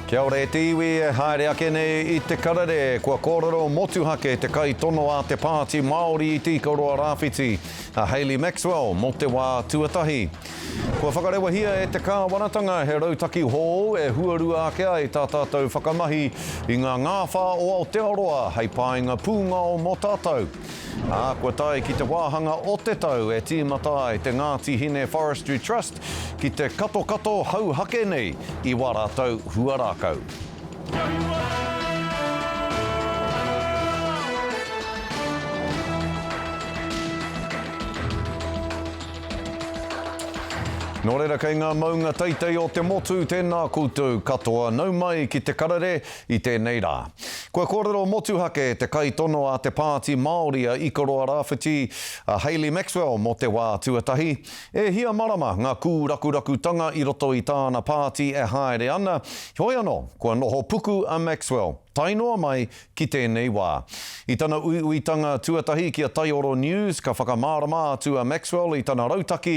Kia ora e te iwi e haere ake nei i te karere, kua kōrero motuhake te kaitono a te Pāti Māori i Te Ikaroa Rāwhiti, a Hayley Maxwell, mō te wā tuatahi. Kua whakarewahia e te kāwanatanga he rautaki hou e huarua ake ai tā tātou whakamahi i ngā ngāwhā o Aotearoa hei painga pūngao mō tātou. Ā, kua tae ki te wāhanga o te tau e tīmata ai te Ngāti Hine Forestry Trust ki te katokato hauhake nei i wā rātou huarākau. Nō reira kei ngā maunga teitei o te motu, tēnā koutou katoa, nau mai ki te karere i tēnei rā. Kua kōrero motuhake te kaitono a te Pāti Māori a Ikaroa Rāwhiti, a Hayley Maxwell mō te wā tuatahi. E hia marama ngā kūrakurakutanga i roto i tāna pāti e haere ana, heoi anō, kua noho puku a Maxwell, tae noa mai ki tēnei wā. I tana uiuitanga tuatahi ki a Taioro News, ka whakamārama atu a Maxwell i tana rautaki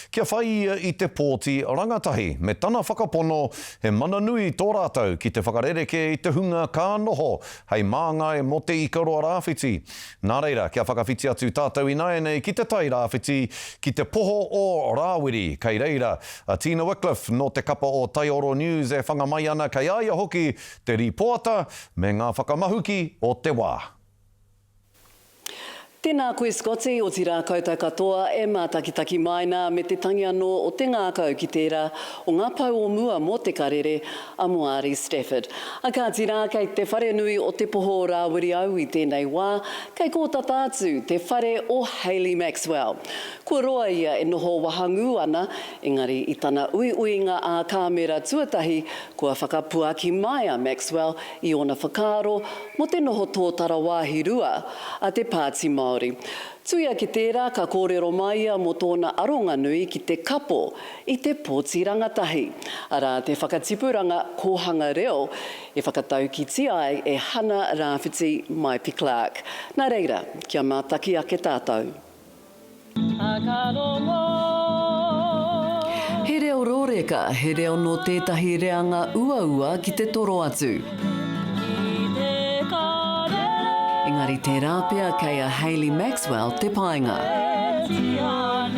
kia whai ia i te pōti rangatahi, me tana whakapono he mana nui tō rātou ki te whakarerekē i te hunga ka noho hei māngai mō Te Ikaroa Rāwhiti. Nā reira, kia whakawhiti atu tātou ināianei ki te Tai Rāwhiti, ki te poho o Rāwiri, kei reira a Tina Wickliffe nō te kapa o Taioro News e whanga mai ana, kei a ia hoki te rīpoata me ngā whakamahuki o te wā. Tēnā koe Scotty, otirā koutou katoa e mātakitaki mai nā me te tangi anō o te ngākau ki tērā o ngā pou o mua mō te karere a Moari Stafford. A kāti rā kei te wharenui o Te Poho o Rāwiri au i tēnei wā, kei kō tata atu te whare o Hayley Maxwell. Kua roa ia e noho wahangū ana, engari i tana uiuinga ā-kāmera tuatahi Kua whakapuaki mai a Maxwell i ōna whakaaro mō te noho tōtara wāhi rua a te Pāti Māori. Tuia ki tērā ka kōrero mai ia mō tōna aronga nui ki te kapo i te pōti rangatahi, arā te whakatipuranga kōhanga reo i whakataukitia ai e Hana Rāwhiti Maipi-Clarke. Nā reira, kia mātaki ake tātou. He reo rōreka, he reo nō tētahi reanga uaua ki te toro atu. Engari tērā pea kei a Hayley Maxwell te painga.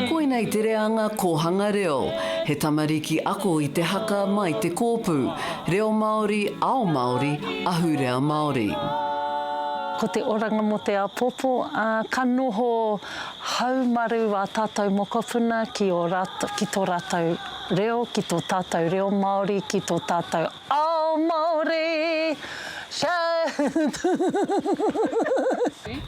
Koinei te reanga kōhanga reo, he tamariki ako i te haka mai te kōpū, reo Māori, ao Māori, ahurea Māori. Ko te oranga mō te āpōpō, ā, ka noho haumaru ā tātou mokopuna ki ō rātou, ki tō rātou reo, ki tō tātou reo Māori, ki tō tātou ao Māori! Shout!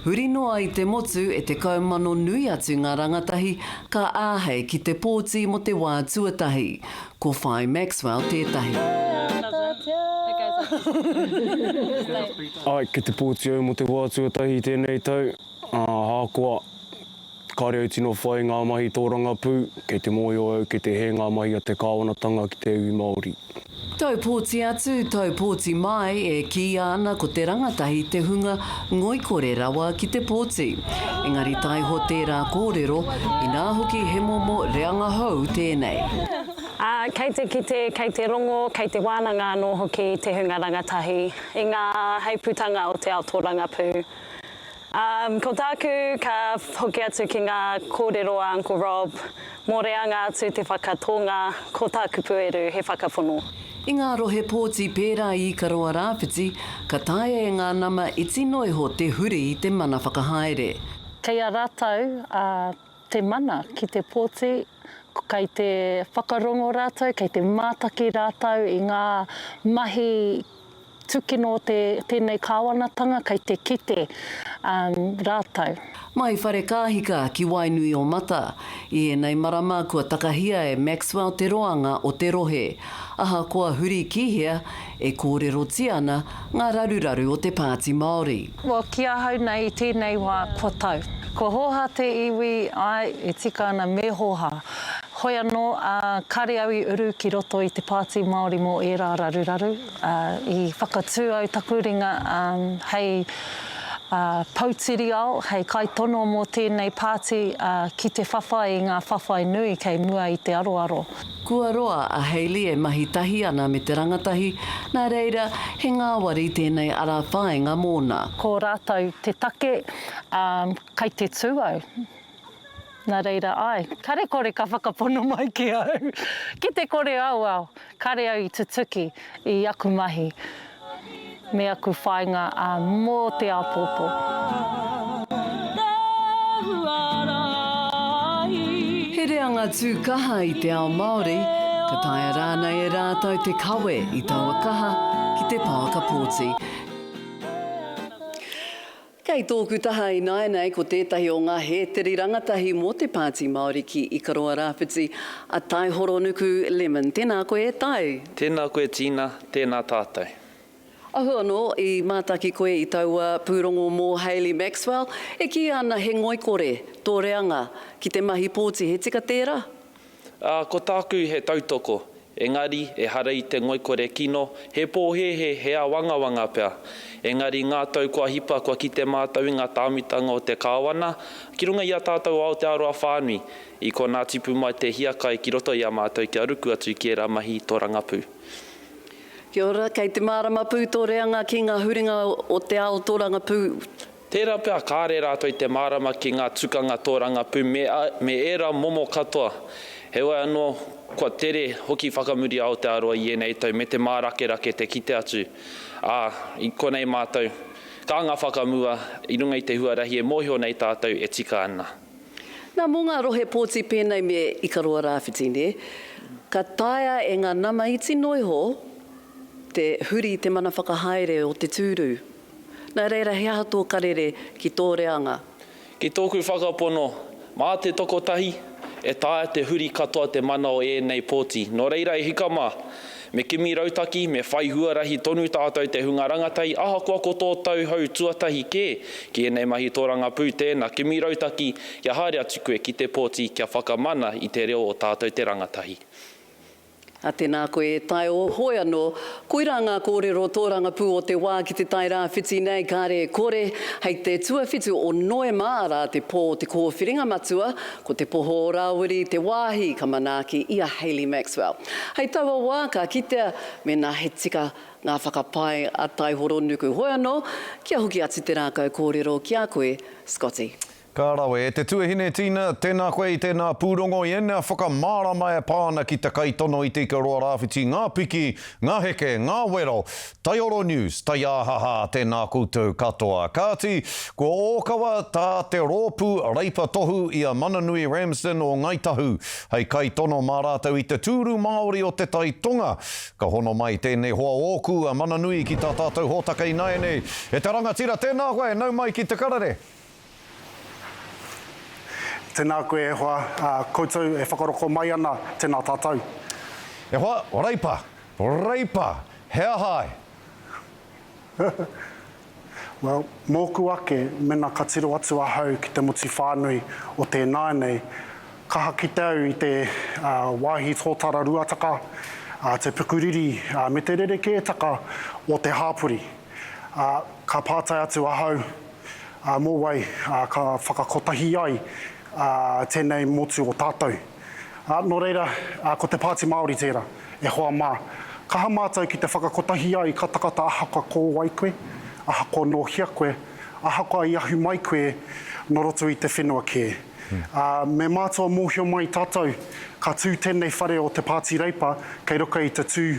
Huri noa i te motu e 10,000 nui atu ngā rangatahi ka āhei ki te pōti mō te wā tuatahi. Ko Whai Maxwell tētahi. Āe, kei te pōti au mō te wā tuatahi i tēnei tau, ā, ahakoa kāre au tino whai ngā mahi tōrangapū, kei te mōhio au kei te hē ngā mahi a te kāwanatanga ki te iwi Māori. Tau pōti atu, tau pōti mai, e kīia ana ko te rangatahi te hunga ngoikore rawa ki te pōti. Engari taiho tērā kōrero, inā hoki he momo reanga hou tēnei. Ā, kei te kite, kei te rongo, kei te wānanga anō hoki te hunga rangatahi i ngā heipūtanga o te ao tōrangapū. Ā, ko tāku ka hoki atu ki ngā kōrero a Uncle Rob, mō reanga atu te whakatōnga, ko tā Kupueru he whakapono. I ngā rohe pōti pērā i Ikaroa Rāwhiti, ka taea e ngā nama iti noa iho te huri i te mana whakahaere. Kei a rātou te mana ki te pōti, kei te whakarongo rātou, kei te mātaki rātou i ngā mahi Tūkino o te, tēnei kāwanatanga kei te kite rātou. Mai Wharekāhika ki Wainuiomata. I ēnei marama kua takahia e Maxwell te roanga o te rohe. Ahakoa huri ki hea, e kōrerotia ana ngā raruraru o te Pāti Māori. Well, ki ahau nei i tēnei wā, kua tau. Kua hōhā te iwi, āe, e tika ana me hōhā. Hoi anō, ā, kāre au i uru ki roto i te Pāti Māori mō ērā raruraru. Ā, i whakatū au taku ringa, ā, hei, Poutiriao hei kaitono mō tēnei pāti ki te whawhai i ngā whawhai nui kei mua i te aroaro. Kua roa a Hayley e mahi tahi ana me te rangatahi, nā reira, he ngāwari tēnei ara whāinga mōna. Ko rātou te take, ā, kei te tū au. Nā reira, āe, kare kore ka whakapono mai ki au. Ki te kore au, au, kare au i tutuki i aku mahi me aku whāinga mō te āpōpō. He reanga tū kaha i te ao Māori, ka taea rānei e rātou te kawe i taua kaha ki te pouaka pōti. Kei tōku taha ināianei ko tētahi o ngā hēteri rangatahi mō te Pāti Māori ki Ikaroa Rāwhiti, a Taihoronuku Lemon. Tēnā koe e Tai. Tēnā koe Tina, tēnā tātou. Ahu anō, i mātaki koe i taua pūrongo mō Hayley Maxwell, e kīia ana he ngoikore tō reanga ki te mahi pōti, he tika tērā? Ā, ko tāku he tautoko, engari ehara i te ngoikore kino, he pōhēhē, he āwangawanga pea. Engari ngā tau kua hipa kua kite mātou i ngā tāmitanga o te Kāwana ki runga i a tātou Aotearoa whānui, i konā tipu mai te hiakai ki roto i a mātou kia ruku atu ki ērā mahi tōrangapū. Kia ora, kei te mārama pū tō reanga ki ngā huringa o te ao tōrangapū. Tērā pea kāre rātou i te mārama ki ngā tukanga tōrangapū me, me ērā momo katoa. Heoi anō, kua tere hoki whakamuri a Aotearoa i ēnei tau me te mārakerake te kite atu. Ā, i konei mātou, ka anga whakamua i runga i te huarahi e mōhio nei tātou e tika ana. Nā, mō ngā rohe pōti pēnei me Ikaroa Rāwhiti, nē, ka taea e ngā nama iti noa iho te huri te mana whakahaere o te tūru. Nā reira, he aha tō karere ki tō reanga? Ki tōku whakapono, mā te tokotahi e taea te huri katoa te mana o ēnei pōti. Nō reira e hika mā, me kimi rautaki, me whai huarahi tonu tātou te hunga rangatahi, ahakoa ko tō tauhou tuatahi kē ki ēnei mahi tōrangapū, tēnā, kimi rautaki kia haere atu koe ki te pōti kia whakamana i te reo o tātou te rangatahi. A tēnā koe e Taeo, hoi anō, koirā ngā kōrero tōrangapū o te wā ki te Tairāwhiti nei, kāre e kore, hei te tuawhitu o Noema, arā te pō o te kōwhiringa matua, ko Te Poho o Rāwiri te wāhi ka manaaki i a Hayley Maxwell. Hei taua wā ka kitea mēnā he tika ngā whakapae a Taihoronuku. Hoi anō, kia hoki atu te rākau kōrero ki a koe, Scotty. Ka rawe. E te tuahine Tina, tēnā koe i tēnā pūrongo, i ēnā whakamārama e pā ana ki te kaitono i Te Ikaroa Rāwhiti, ngā piki, ngā heke, ngā wero. Taioro News, taiāhaha, tēnā koutou katoa. Kāti, kua ōkawa tā te rōpū Reipa tohu i a Mananui Ramsden o Ngāi Tahu hei kaitono mā rātou i te tūru Māori o Te Tai Tonga. Ka hono mai tēnei hoa ōku a Mananui ki tā tātou hōtaka ināianei. E te rangatira, tēnā koe, nau mai ki te karere. Tēnā koe e hoa, koutou e whakaroko mai ana, tēnā tātou. E hoa, reipa, reipa, he aha ai? Well, mōku ake, mena ka tiro atu ahau ki te motu whānui o tēnā nei, kaha kite au i te wāhi tōtara ruataka, te pukuriri me te rerekētaka o te hāpori. Ka pātai atu ahau, ā, mō wai, ā, ka whakakotahi ai, ā, tēnei motu o tātou. Ā, nō reira, ā, ko te Pāti Māori tērā, e hoa mā. Kaha mātou ki te whakakotahi ai ka takata ahakoa ko wai koe, ahakoa nō hea koe, ahakoa i ahu mai koe nō roto i te whenua kē. Ā, me mātua mōhio mai tātou, ka tū tēnei whare o te Pāti Reipa kei roka i te tū,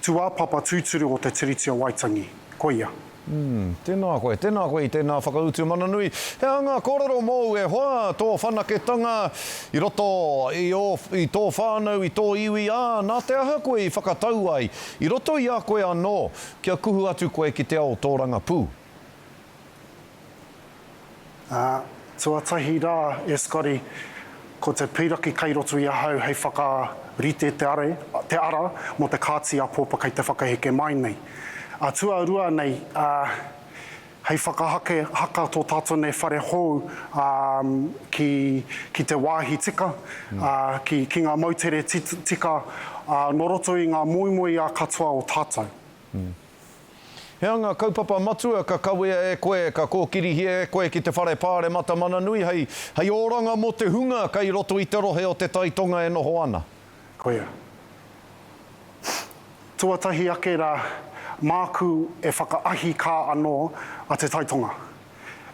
tūāpapa tūturu o te Tiriti o Waitangi. Koia. Umm, tēnā koe, tēnā koe i tēnā whakautu mananui. He aha ngā kōrero mōu e hoa, tō whanaketanga i roto i ō, i tō whānau, i tō iwi, ā, nā te aha koe i whakatau ai i roto i a koe anō kia kuhu atu koe ki te ao tōrangapū? Ā, tuatahi rā, e Scotty, ko te pīraki kei roto i ahau hei whakarite te are, te ara mō te kāti āpōpa kei te whakaheke mai nei. Ā, tuarua nei, ā, hei whakahake haka tō tātou nei whare hou, ā, ki, ki te wāhi tika, ā, ki, ki ngā moutere tika, ā, nō roto i ngā moemoeā katoa o tātou. He aha ngā kaupapa matua ka kawea e koe, ka kōkirihia e koe ki te Whare Pāremata Mananui hei, hei oranga mō te hunga kei roto i te rohe o Te Tai Tonga e noho ana? Koia. Tuatahi ake rā, māku e whakaahi kā anō a Te Tai Tonga.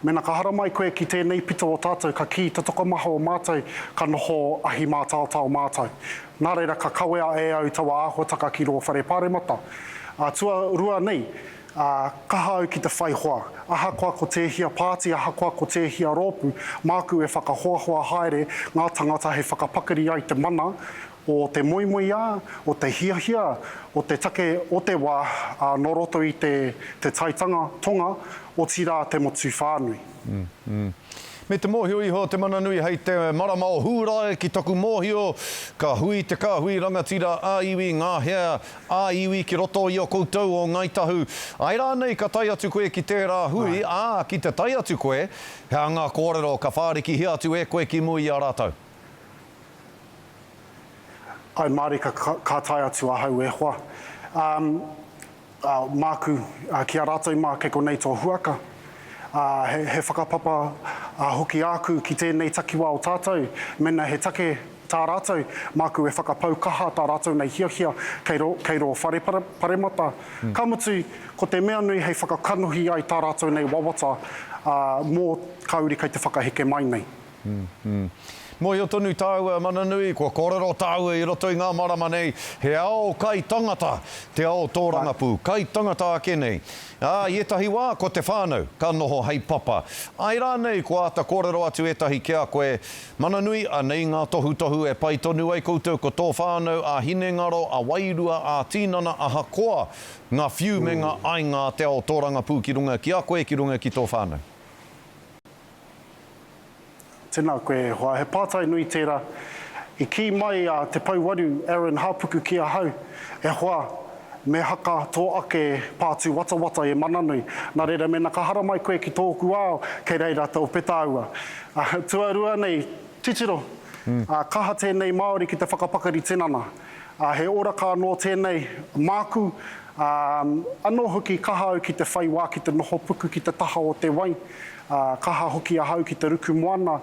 Mena ka haramai koe ki tēnei pito o tātou ka kī te tokomaha o mātou ka noho ahi mātaotao mātou. Nā reira ka kawea e au taua āhuataka ki rō whare paremata. Ā, tuarua nei, ā, kaha au ki te whai hoa. Ahakoa ko tēhia pāti, ahakoa ko tēhia rōpū, māku e whakahoahoa haere ngā tangata hei whakapakari ai te mana o te moemoeā, o te hiahia, o te take o te wā, ā, nō roto i te te taitanga tonga, otirā te motu whānui. Me te mōhio iho te mana nui hei te marama o Hūrae ki taku mōhio, ka hui te kāhui rangatira ā-iwi ngā hea ā-iwi ki roto i a koutou o Ngāi Tahu. Āe rānei ka tae atu koe ki tērā hui, ā, ki te tae atu koe, he aha ngā kōrero ka whārikihia atu e koe ki mua i a rātou? Āe mārika ka tae atu ahau e hoa. Um, ā, māku, ā, ki a rātou mā kei konei tō huaka. Ā, he, he whakapapa ā, hoki āku ki tēnei takiwā o tātou, mēnā he take tā rātou, māku e whakapau kaha tā rātou nei hiahia kei rō, kei rō whare paremata. Ka mutu, ko te mea nui hei whakakanohi ai tā rātou nei wawata, ā, mō kā uri kei te whakaheke mai nei. Mōhio tonu tāua, Mananui, kua kōrero tāua i roto i ngā marama nei, he ao kai tangata te ao tōrangapū, kai tangata ake nei. Ā, i ētahi wā, ko te whānau ka noho hei papa. Āe rānei kua āta kōrero atu ētahi ki a koe, Mananui, anei ngā tohutohu e pai tonu ai koutou ko tō whānau ā-hinengaro, ā-wairua, ā-tīnana ahakoa ngā whiu me ngā aiga a te ao tōrangapū ki runga ki a koe, ki runga ki tō whānau. Tēnā koe e hoa, he pātai nui tērā. I kī mai a Te Pouwaru, Aaron Hāpuku ki ahau, E hoa, me haka tō ake pā tūwatawata e Mananui. Nā reira, mēnā ka haramai koe ki tōku ao, kei reira te ope tāua. Tuarua nei, titiro, kaha tēnei Māori ki te whakapakari tinana. He oraka anō tēnei māku, anō hoki kaha au ki te whai wā ki te noho puku ki te taha o te wai. Ā, kaha hoki ahau ki te ruku moana,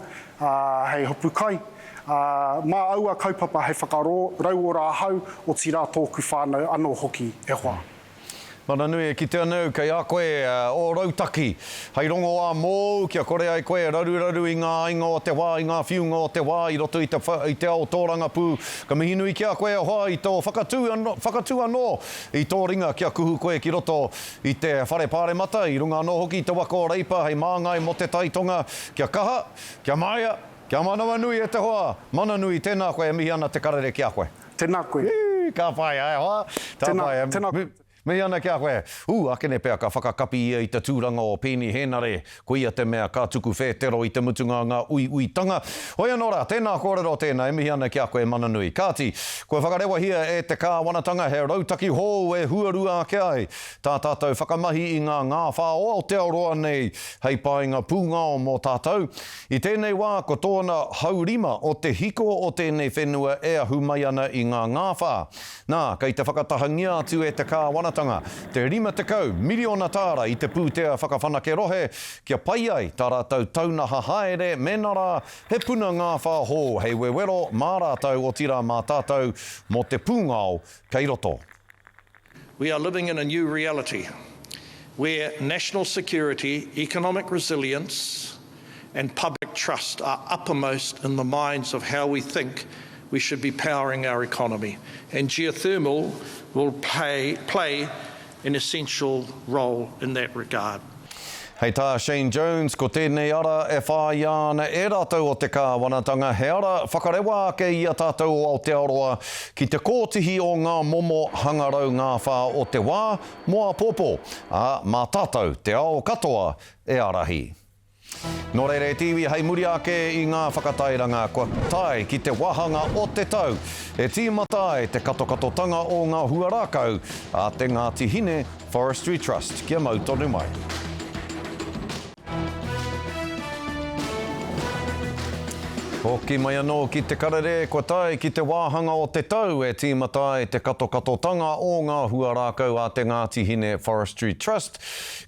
ā, hei hopu kai, ā, mā aua kaupapa hei whakarauora ahau, otirā tōku whānau anō hoki, e hoa. Mananui, e kite ana au kei a koe ō rautaki hei rongoā mōu kia kore ai koe e raruraru i ngā aiga o te wā, i ngā whiunga o te wā i roto i te, i te ao tōrangapū. Ka mihi nui ki a koe e hoa i tō whakatū, whakatū anō i tō ringa kia kuhu koe ki roto I te Whare Pāremata, i runga anō hoki i te waka o Reipa hei māngai mō Te Tai Tonga, kia kaha, kia māia, kia manawanui e te hoa! Mana nui, tēnā koe, e mihi ana te karere ki a koe. Tēnā koe. Hī, ka pai, e hoa, ka Tēnā, pai. tēnā koe. Mihi ana ki a koe. Ū, akene pea ka whakakapi ia i te tūranga o Peeni Hēnare, Koia te mea ka tuku whētero i te mutunga o ngā uiuitanga. Hoi anō rā, tēnā kōrero tēnā, e mihi ana ki a koe Mananui. Kāti, kua whakarewahia e te kāwanatanga he rautaki hou e huarua ake ai tā tātou whakamahi i ngā ngāwhā o Aotearoa nei hei painga pūngao mō tātou. I tēnei wā ko tōna haurima o te hiko o tēnei whenua e ahu mai ana i ngā ngāwhā. Nā, kei te whakatahangia atu e te kāwanatanga te 50 miriona tāra i te pūtea whakawhanake rohe kia pai ai tā rātou taunaha haere mēnā rā he puna ngāwhā hou hei wewero mā rātou otirā mā tātou mō te pūngao kei roto. We are living in a new reality where national security, economic resilience and public trust are uppermost in the minds of how we think we should be powering our economy, and geothermal will play, play an essential role in that regard. Hei tā Shane Jones, ko tēnei ara e whāia ana e rātou o te kāwanatanga he ara whakarewa ake i a tātou o Aotearoa ki te kōtihi o ngā momo hangarau ngāwhā o te wā mō āpōpō, ā, mā tātou te ao katoa e ārahi. Nō reira e te iwi, hei muri ake i ngā whakatairanga kua tae ki te wāhanga o te tau e tīmata ai te katokatotanga o ngā huarākau a te Ngāti Hine Forestry Trust. Kia mau tonu mai. Hoki mai anō ki te karere, kua tae ki te wāhanga o te tau e tīmata ai te katokatotanga o ngā huarākau a te Ngāti Hine Forestry Trust.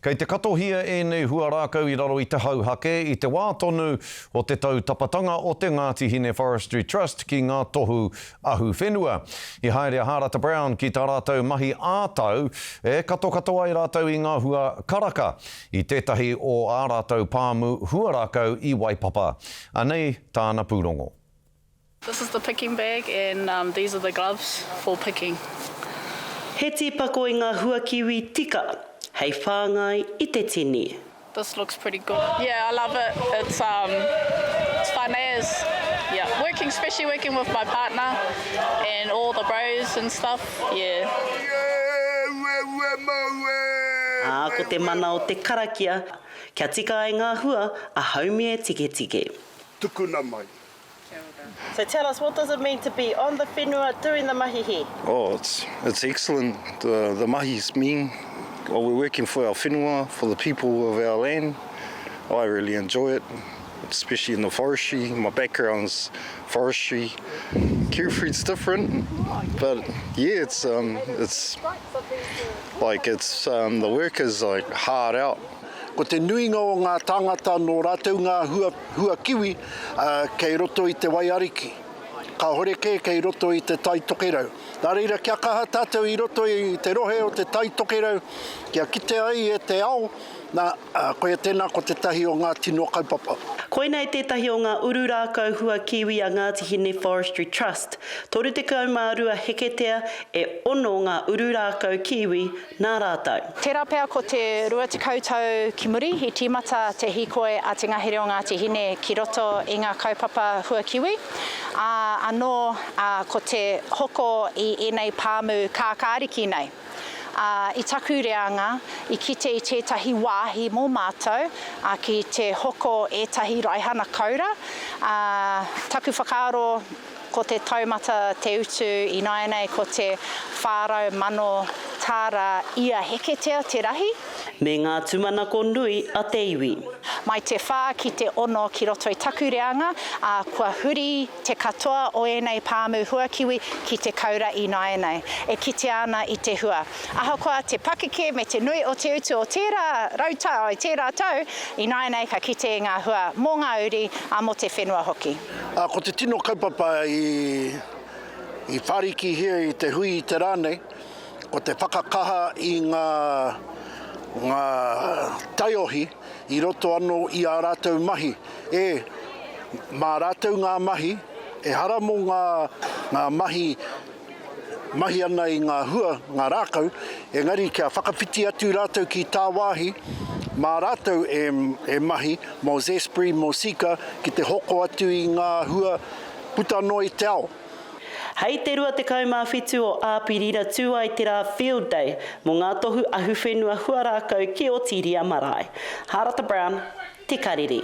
Kei te katohia ēnei huarākau i raro i te hauhake i te wā tonu o te tautapatanga o te Ngāti Hine Forestry Trust ki ngā tohu ahuwhenua. I haere a Hārata Brown ki tā rātou mahi ā-tau e katokato ai rātou i ngā hua karaka i tētahi o ā rātou pāmu huarākau i Waipapa. Anei tāna pūrongo. This is the picking bag and these are the gloves for picking. He tīpako i ngā hua kiwi tika hei whāngai i te tini. This looks pretty good. Yeah, I love it. It's um it's fun as. Yeah, working especially working with my partner and all the bros and stuff. Yeah. Ā, ko te mana o te karakia, kia tika ai ngā hua a Haumie Tiketike. Tukuna mai. So tell us, what does it mean to be on the whenua doing the mahi here? Oh, it's, it's excellent. The, the mahi's mean. Well, we're working for our whenua, for the people of our land. I really enjoy it, especially in the forestry. My background's forestry. Kiwifruit's different, but yeah, it's, um, it's like it's, um, the work is like hard out. Ko te nuinga o ngā tāngata nō rātou ngā hua, hua kiwi, ā, kei roto i te waiariki. Kāhore kē kei roto i te Tai Tokerau. Nā reira, kia kaha tātou i roto i te rohe o te Tai Tokerau, kia kite ai e te ao, nā, ā, koia tēnā ko tētahi o ngā tino kaupapa. Koinei tētahi o ngā uru rākau hua kiwi a Ngāti Hine Forestry Trust. 32 heketea e ono ngā uru rākau kiwi nā rātou. Tērā pea ko te 20 tau ki muri i tīmata te hīkoi a Te Ngahere o Ngāti Hine ki roto i ngā kaupapa hua kiwi, ā, anō ko te hoko i ēnei pāmu kākāriki nei. Ā, i taku reanga, i kite i tētahi wāhi mō mātou ki te hoko ētahi raihana koura, ā, taku whakaaro, Ko te taumata te utu ināianei ko te 400,000 tāra ia heketea te rahi. Me ngā tūmanako nui a te iwi. Mai te whā ki te ono ki roto i taku reanga, ā, kua huri te katoa o ēnei pāmu huakiwi ki te koura ināianei. E kitea ana i te hua. Ahakoa te pakeke me te nui o te utu o tērā rautau, i tērā tau, ināianei ka kite i ngā hua mō ngā uri, ā, mō te whenua hoki. Ā, ko te tino kaupapa i, i whārikihia i te hui i te rā nei, ko te whakakaha i ngā, ngā taiohi i roto anō i ā rātou mahi. E, mā rātou ngā mahi, ehara mō ngā, ngā mahi mahi ana i ngā hua, ngā rākau, engari kia whakawhiti atu rātou ki tāwāhi, mā rātou e, e mahi, mō Zespri, mō Seeka, ki te hoko atu i ngā hua puta noa i te ao. Hei te 27 o Āperira tū ai te rā Field Day mō ngā tohu ahuwhenua huarākau ki Otiria Marae. Hārata Brown, Te Karere.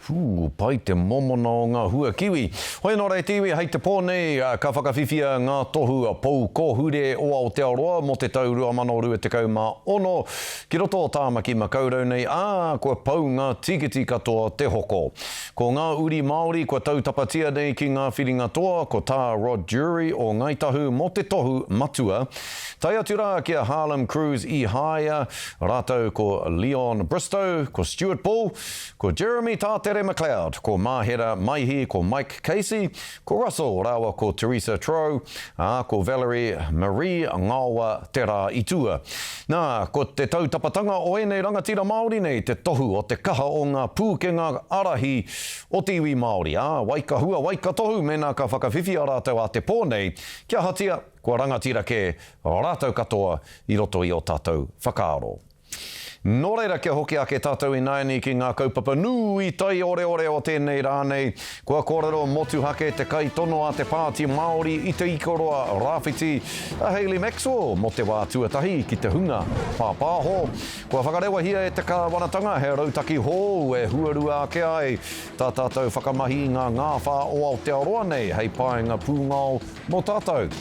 Whū, pai te momona o ngā hua kiwi. Hoi anō rā e te iwi, hei te pō nei ka whakawhiwhia ngā tohu Pou Kōhure o Aotearoa mō te tau 2026 ki roto o Tāmaki Makaurau nei, ā, kua pau ngā tīkiti katoa te hoko. Ko ngā uri Māori kua tautapatia nei ki ngā whiringa toa, ko tā Rod Drury o Ngāi Tahu mō te tohu matua, tae atu rā ki a Harlem Cruz Ihaia, rātou ko Leon Bristow, ko Stuart Bull, Ko Jeremy Tātere McLeod, ko Māhera Maihi, ko Mike Casey, ko Russell rāua ko Teresa Trow, ā, ko Valerie Marie Ngaoa Te Rā i tua. Nā, ko te tautapatanga o ēnei rangatira Māori nei te tohu o te kaha o ngā pūkenga ārahi o te iwi Māori, ā, wai ka hua, wai ka tohu mēnā ka whakawhiwhia rātou ā te pō nei, kia ahatia, kua rangatira kē rātou katoa i roto i ō tātou whakaaro. Nō reira kia hoki ake tātou ināianei ki ngā kaupapa nui taioreore o tēnei rā nei. Kua kōrero motuhake te kaitono a te Pāti Māori i Te Ikaroa Rāwhiti, a Hayley Maxwell mō te wā tuatahi ki te hunga pāpāho. Kua whakarewahia e te kāwanatanga he rautaki hou e huarua ake ai tā tātou whakamahi i ngā ngāwhā o Aotearoa nei hei painga pūngao mō tātou.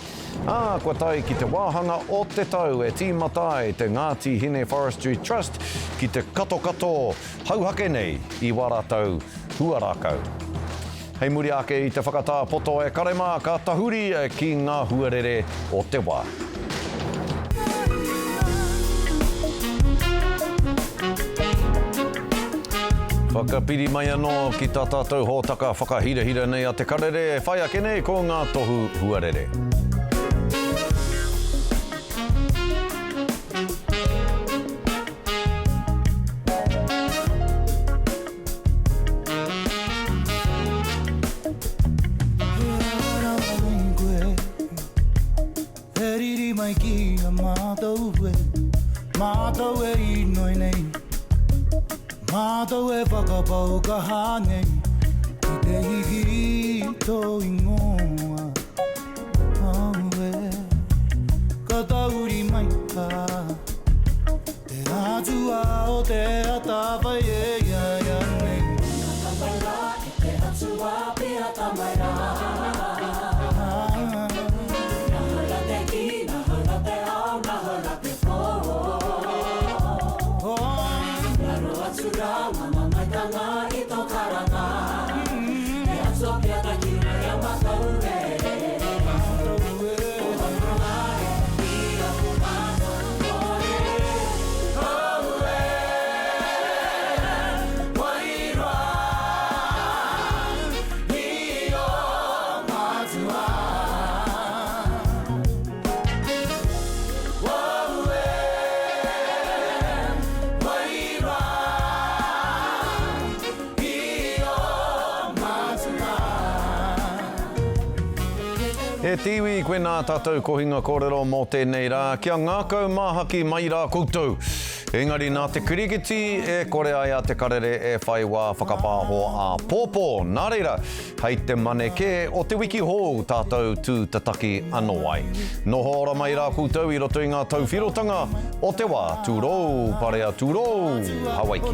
Ā, kua tae ki te wāhanga o te tau e tīmata ai te Ngāti Hine Forestry Trust ki te katokato hauhake nei i wā rātou huarākau. Hei muri ake i te whakatā poto e kare mā, ka tahuri ki ngā huarere o te wā. Whakapiri mai anō ki tā tātou hōtaka whakahirahira nei a Te Karere e whai ake nei ko ngā tohu huarere. He riri mai ki a mātou e, mātou e inoi nei, Mātou e whakapau kaha nei ki te hiki i tō ingoa. Auē, ka tahuri mai tā te Atua o te atawhai e i a ia nei. Ka tawhai rā e te Atua pīata mai rā. Nahau rā te kī, nahau rā te ao, nahau rā te pō. Ngaro atu rā ngā mamaetanga i tō karanga. He atua pīata ki runga i a mātou e. Ko Hauora e, i a ko mātou kore. Aue, wairua i ō matua. E te iwi, koinā tātou kohinga kōrero mō tēnei rā. Kia ngākau māhaki mai rā koutou. Engari nā te kirikiti e kore ai a Te Karere e whai wā whakapāho āpōpō. Nā reira, Hei te Mane kē o te wiki hou tātou tū tataki anō ai. Noho ora mai rā koutou i roto i ngā tauwhirotanga o te wā. Tūrou, parea tūrou, Hawaiki.